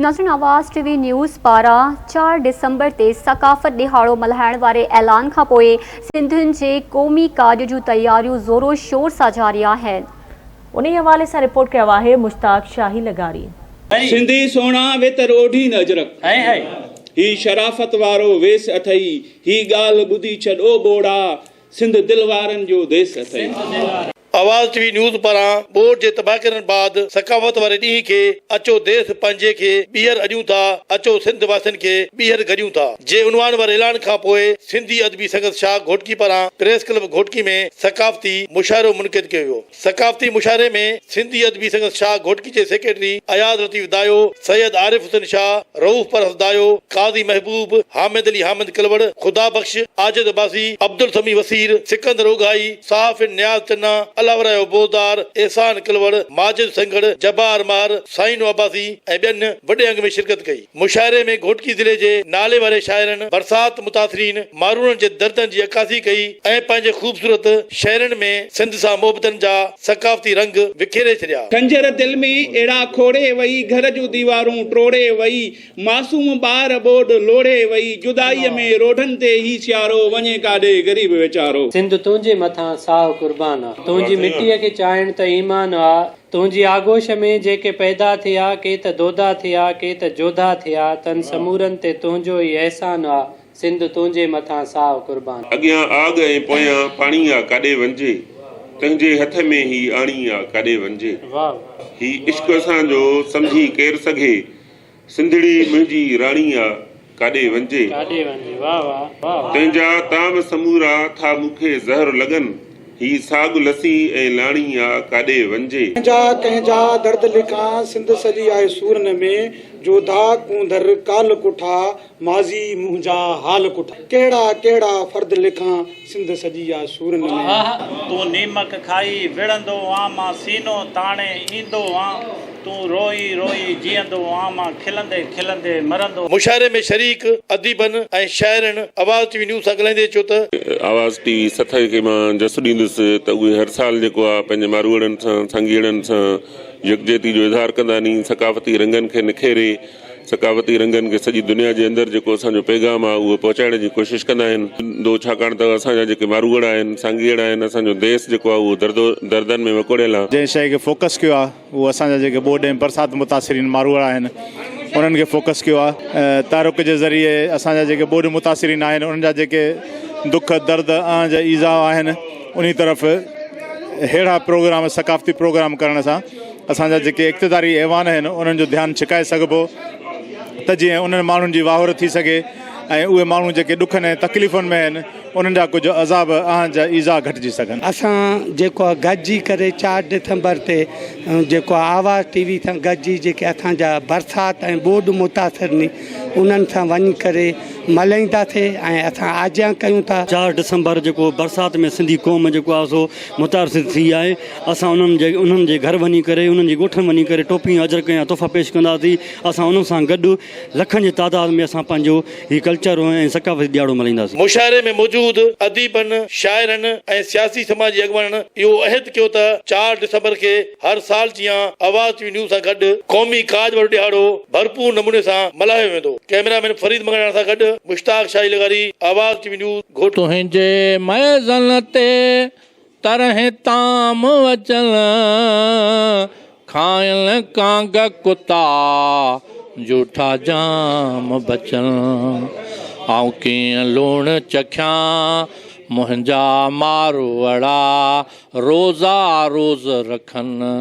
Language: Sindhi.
ناظرين آواز ٽي وي نيوز پاران چار ڊسمبر تي ثقافت ڏهاڙو ملهائڻ واري اعلان کانپوء سنڌين جي قومي ڪاڄ جون تياريون زورو شور سان جاري آهن. انهي حوالي سان رپورٽ ڪيو آهي مشتاق شاهي لغاري. سنڌي سهڻا ويتر اوڍين اجرڪ. هي شرافت وارو ويس اٿئي. هي ڳالهه ٻڌي ڇڏ او ٻوڙا. سنڌ دل وارن جو ديس اٿئي. آواز ٽي وي نيوز پاران ٻوڏ جي تباهڪارين بعد ثقافت واري ڏينهن کي اچو ديس پنهنجي کي ٻيهر اڏيون ٿا اچو سنڌ واسين کي ٻيهر گڏيون ٿا جي عنوان واري اعلان کان پوء سنڌي ادبي سنگت شاخ گهوٽڪي پاران پريس ڪلب گهوٽڪي ۾ ثقافتي مشاعرو منعقد ڪيو ويو. ثقافتي مشاعري ۾ سنڌي ادبي سنگت شاهه گهوٽڪي جي سيڪريٽري اياز لطيف دايو، سيد عارف حسين شاهه، رئوف پرست دايو، قاضي محبوب، حامد علي حامد ڪلوڙ، خدا بخش، عاجز عباسي، عبدالسميع وسير، سڪندر اوگهائي، صحافين نياز چنا، الله ورايو بوزدار، احسان ڪلوڙ، ماجد سنگهڙ، جبار مهر، سائينو عباسي ۽ ٻين وڏي انگ ۾ شرڪت ڪئي. مشاعري ۾ گهوٽڪي ضلعي جي نالي واري شاعرن برسات متاثرين مارونن جي دردن جي عڪاسي ڪئي ۽ پنهنجي خوبصورت شعرن ۾ سنڌ سان محبتن جا ثقافتي رنگ وکيري ڇڏيا. خنجر دل ۾ اهڙا کوڙي وئي، گهر جون ديوارون ٽوڙي وئي، معصوم ٻار ٻوڏ لوڙهي وئي، جدائيء ۾ روڍن تي هي سيارو، وڃي ڪاڏي غريب ويچارو. سنڌ تنهنجي مٿان ساهه قربان آ. تنهنجي مٽيء کي چاهڻ ته ايمان آ. تنهنجي آغوش ۾ جيڪي پيدا ٿيا، ڪي ته دودا ٿيا، ڪي ته جوڌا ٿيا، تن سمورن تي تنهنجو ئي احسان آ، سنڌ تنهنجي مٿان ساهه قربان. اڳيان آڳ ۽ پويان پاڻي آ ڪاڏي وڃجي، تنهنجي هٿ ۾ هي آڻي آ ڪاڏي وڃجي، هي عشق اسان جو سمجهي ڪير سگهي، سنڌڙي منهنجي راڻي آ ڪاڏي وڃجي. تنهنجا طعام سمورا ٿا مون کي زهر لڳن، هي ساڳ لسي ۽ لاڻي آ ڪاڏي وڃجي. ڪنهن جا ڪنهن جا درد لکان، سنڌ سڄي آهي سورن ۾، جوڌا ڪونڌر ڪالهه ڪٺا، ماضي منهنجا حال ڪٺا. ڪهڙا ڪهڙا فرد لکان، سنڌ سڄي آ سورن ۾. تون نيمڪ کائي وڙهندو آن مان سينو تاڻي ايندو آن تون روئي روئي جيئندو آن مان کلندي کلندي مرندو. مشاعري ۾ شريڪ اديبن ۽ شاعرن آواز ٽي وي نيوز سان ڳالهائيندي چيو ته. آواز ٽي وي سٿ کي مان جس ڏيندس ته اهي هر سال جيڪو آ پنهنجي ماروئڙن سان سانگيئڙن سان يڪجهتي جو اظهار ڪندا آهن ثقافتي رنگن کي نکيري ثقافتي رنگن کي سڄي دنيا جي اندر جيڪو اسان جو پيغام آهي اهو پهچائڻ جي ڪوشش ڪندا آهن. دو ڇاڪاڻ ته اسان جا جيڪي ماروئڙا آهن، سانگيئڙا آهن، اسان جو ديس جيڪو آهي اهو دردو دردن ۾ وڪوڙيل آهي. جنهن شيء کي فوڪس ڪيو آهي اهو اسان جا جيڪي ٻوڏ ۽ برسات متاثرين ماروئڙا آهن انهن کي فوڪس ڪيو آهي تحرڪ جي ذريعي اسان جا جيڪي ٻوڏ متاثرين آهن انهن جا جيڪي دک درد اهنج ايذاء آهن انهي طرف ههڙا پروگرام ثقافتي پروگرام ڪرڻ سان اسان جا جيڪي اقتداري ايوان آهن انهن جو ڌيان ڇڪائي سگهبو ته جيئن انهن ماڻهن جي واهر ٿي سگهي ۽ اهي ماڻهو جيڪي ڏکن ۽ تڪليفن ۾ آهن انهن جا ڪجهه عذاب اهنج ايذاء گهٽجي سگهن. اسان جيڪو آهي گڏجي ڪري چار ڊسمبر تي جيڪو آهي آواز ٽي وي سان گڏجي جيڪي اسان جا برسات ۽ ٻوڏ متاثر ني انهن سان وڃي ڪري ملهائينداسي ۽ اسان آجيان ڪيون ٿا. چار ڊسمبر جيڪو برسات ۾ سنڌي قوم جيڪو آهي سو متاثر ٿي آهي اسان انهن جي انهن جي گهر وڃي ڪري انهن جي ڳوٺن وڃي ڪري ٽوپيون اجرڪ يا تحفا پيش ڪنداسين اسان انهن سان گڏ لکن جي تعداد ۾ اسان پنهنجو هي ڪلچر ۽ ثقافتي ڏيهاڙو ملهائينداسين. مشاعري ۾ موجود اديبن، شاعرن ۽ سياسي سماجي اڳواڻن اهو عهد ڪيو ته چار ڊسمبر کي هر سال جيان آواز ٽي وي نيوز سان گڏ قومي ڪاڄ وارو ڏهاڙو ڀرپور نموني سان ملهايو ويندو. ڪئميرا مين فريد منگهاڻ سان گڏ مشتاق شاهي لغاري، آواز ٽي وي نيوز، گهوٽڪي. تنهنجي ميزن تي طرح طعام وچن، کائن ڪانگ ڪتا، جوٺا جام بچن. آئون ڪيئن لوڻ چکيان، منهنجا ماروئڙا روزا روز رکن.